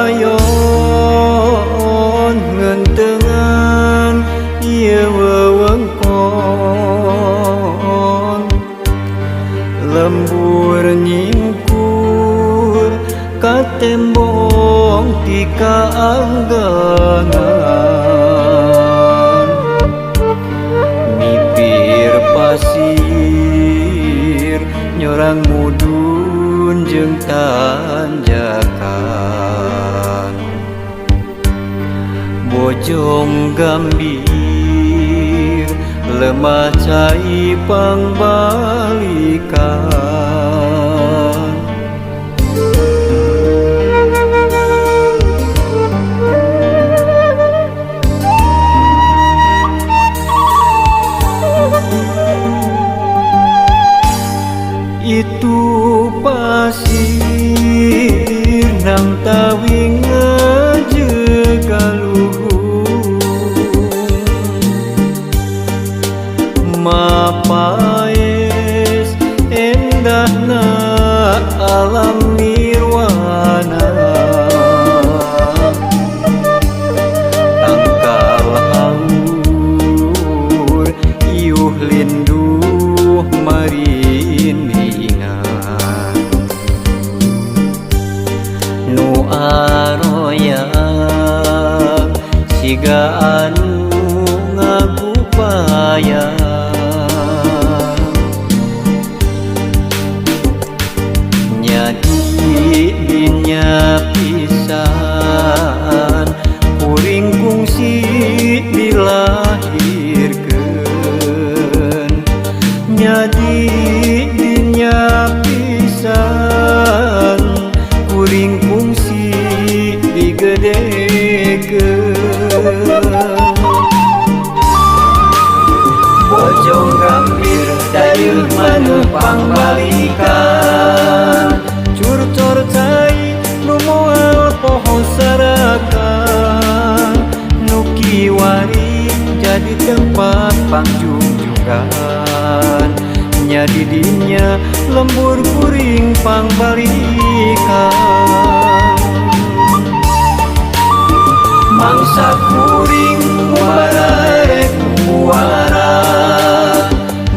Kakayon ngentengan ieu wewengkon, lembur nyingkur ka tembong ti kaanggangan, mipir pasir nyorang mudun jeung tanjakan. Bojong Gambir lemah cai pangbalikan. Itu pasir nang tawing ngajegaluhung, mapaes endahna alam nirwana. Tangkal haur iuh linduh marindingan, nu aroyang siga anu ngagupayang. Nyadi dinya pisan kuring kungsi dilahirkeun, nyadi dinya pisan kuring kungsi digedekeun. Bojong Gambir dayeuh maneuh pangbalikan, curcor cai nu moal poho sarakan, nu kiwari jadi tempat pangjungjugan, nyadi dinya lembur kuring pangbalikan. Mangsa kuring mubararek muara,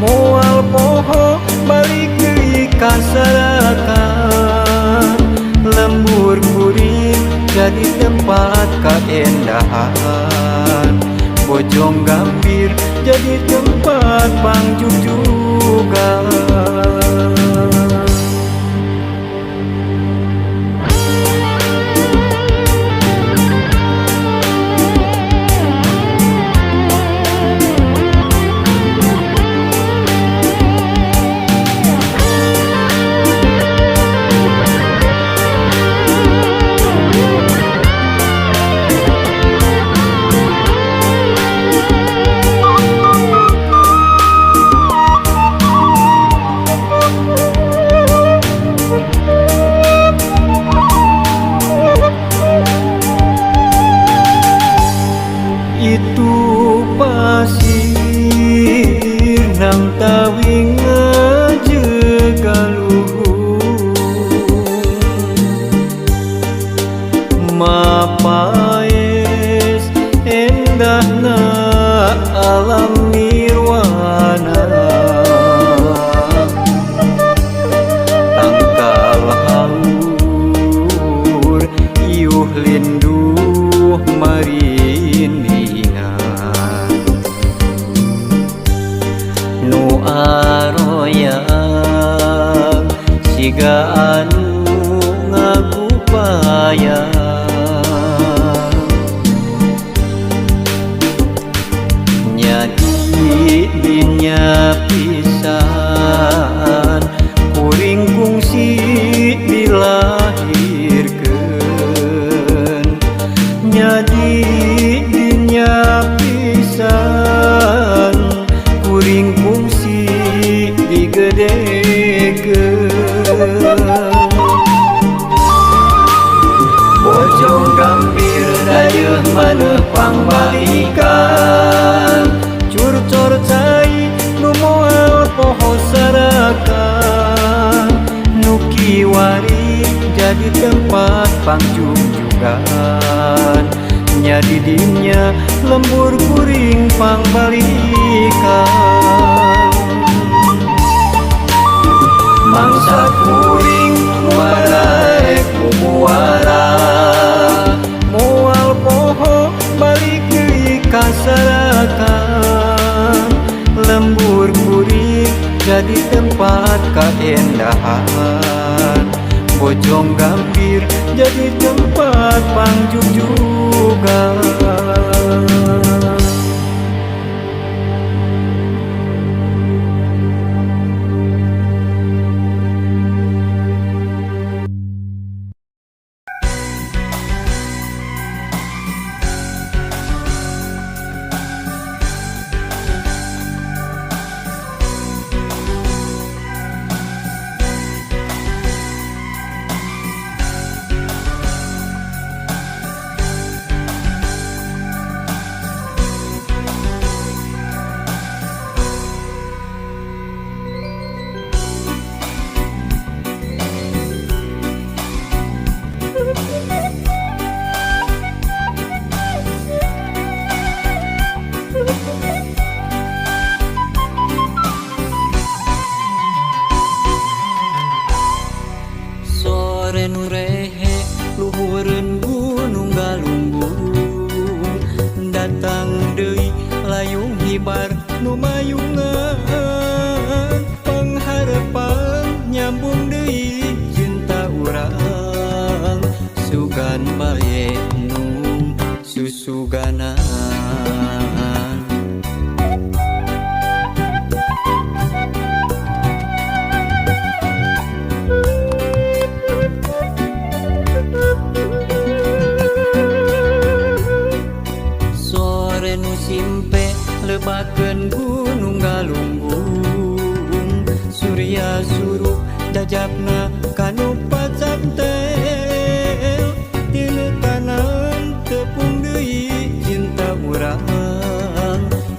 moal poho balik deui ka sarakan, lembur kuring jadi tempat kaendahan, Bojong Gambir jadi tempat pangjugjugan. Itu pasir nang tawing ngajegaluhung, mapaes endahna alam nirwana. Tangkal haur iuh linduh marindingan, nu aroyang siga anu ngagupayang. Nyadi dinya pisan digedekeun. Bojong Gambir dayeuh maneh pangbalikan, curcor cai nu moal poho sarakan. Nu kiwari jadi tempat pangjugjugan, nya didinya lembur kuring pangbalikan. Mangsa kuring muara bubuara, moal poho balik deui ka Sarakan. Lembur kuring jadi tempat kaendahan, Bojong Gambir jadi tempat pangjugjugan. Sore nu rehe luhureun gunung Galunggung, datang deui layung hibar nu mayungan. Pangharepan nyambung deui cinta urang, sugan bae nu susuganan. Sore nu simpe lebakeun gunung Galunggung, Surya surup jajapna kanu pacamtel. Tina tanan tepung deui cinta urang,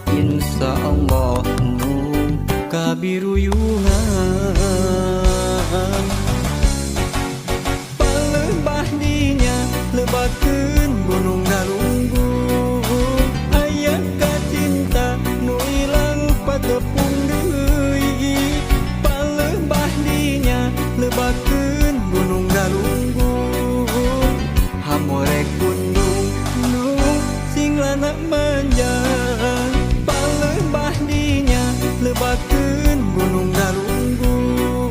Insya Allah nu kabiruyungan. Palebah dinya lebakeun gunung Galunggung, aya kacinta nu ilang patepung deui. Palebah dinya lebakeun gunung Galunggung, hamorek gunung nu sing lana manjang. Palebah dinya lebakeun gunung Galunggung,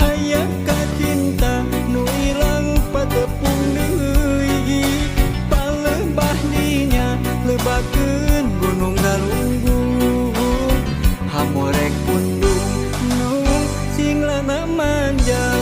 aya kacinta nu ilang patepung deui. Palebah dinya lebakeun gunung Galunggung, hamorek pundung nu sing lana manjang.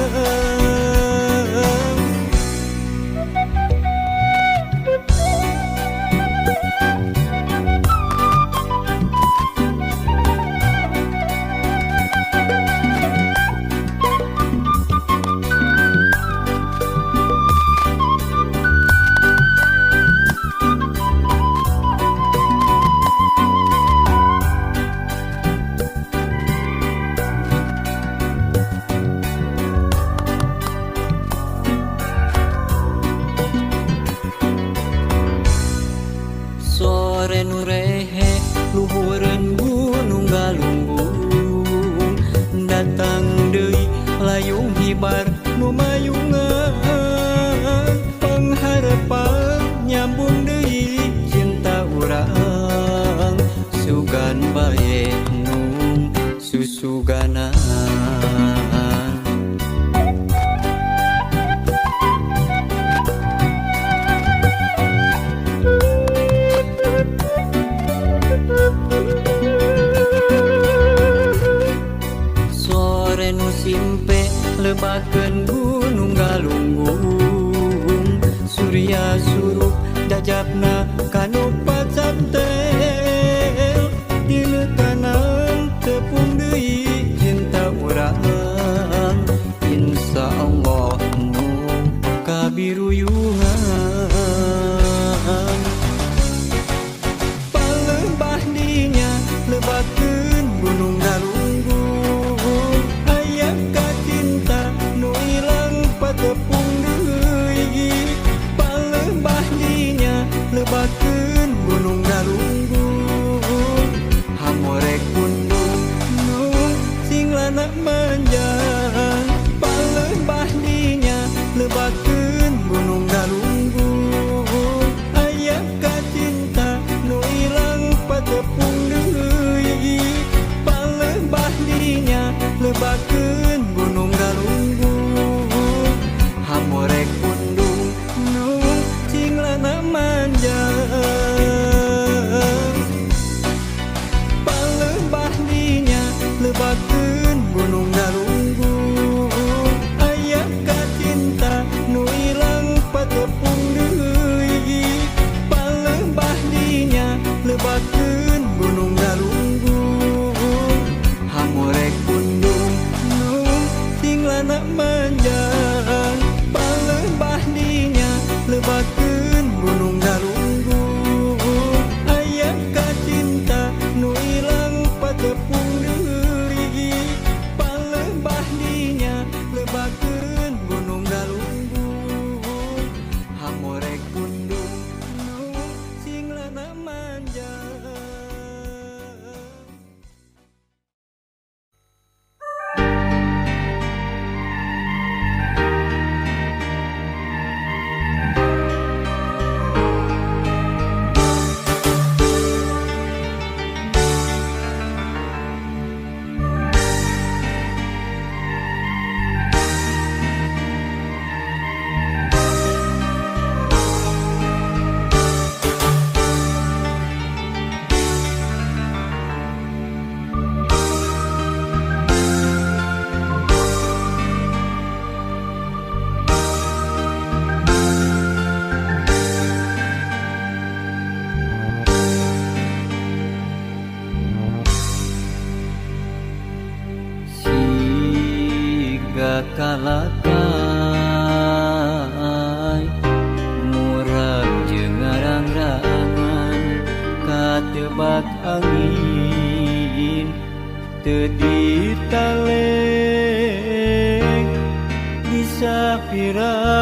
Sore nu rehe luhureun gunung Galunggung, datang deui layung hibar nu mayungan. Pangharepan nyambung deui cinta urang, sugan bae nu susuganan. Sore nu simpe lebakeun gunung Galunggung, Surya surup jajapna kanu pacamtel. Tina tanan tepung deui cinta Lebakeun Gunung Galunggung hamorek pundung nu cinglana manjang. Palembah dinya lebakeun Gunung Galunggung aya kacinta nu ilang patepung deui. Palembah dinya lebakeun Gunung Galunggung hamorek pundung nu cinglana manjang. Palembah dinya lebakeun Gunung Galunggung aya kacinta nu ilang patepung deui. Palembah dinya lebakeun Gunung Galunggung hamorek pundung nu cinglana manjang. Siga kalakai murag jeung ngarang-rangan katebak angin teu ditaleng disapirahan.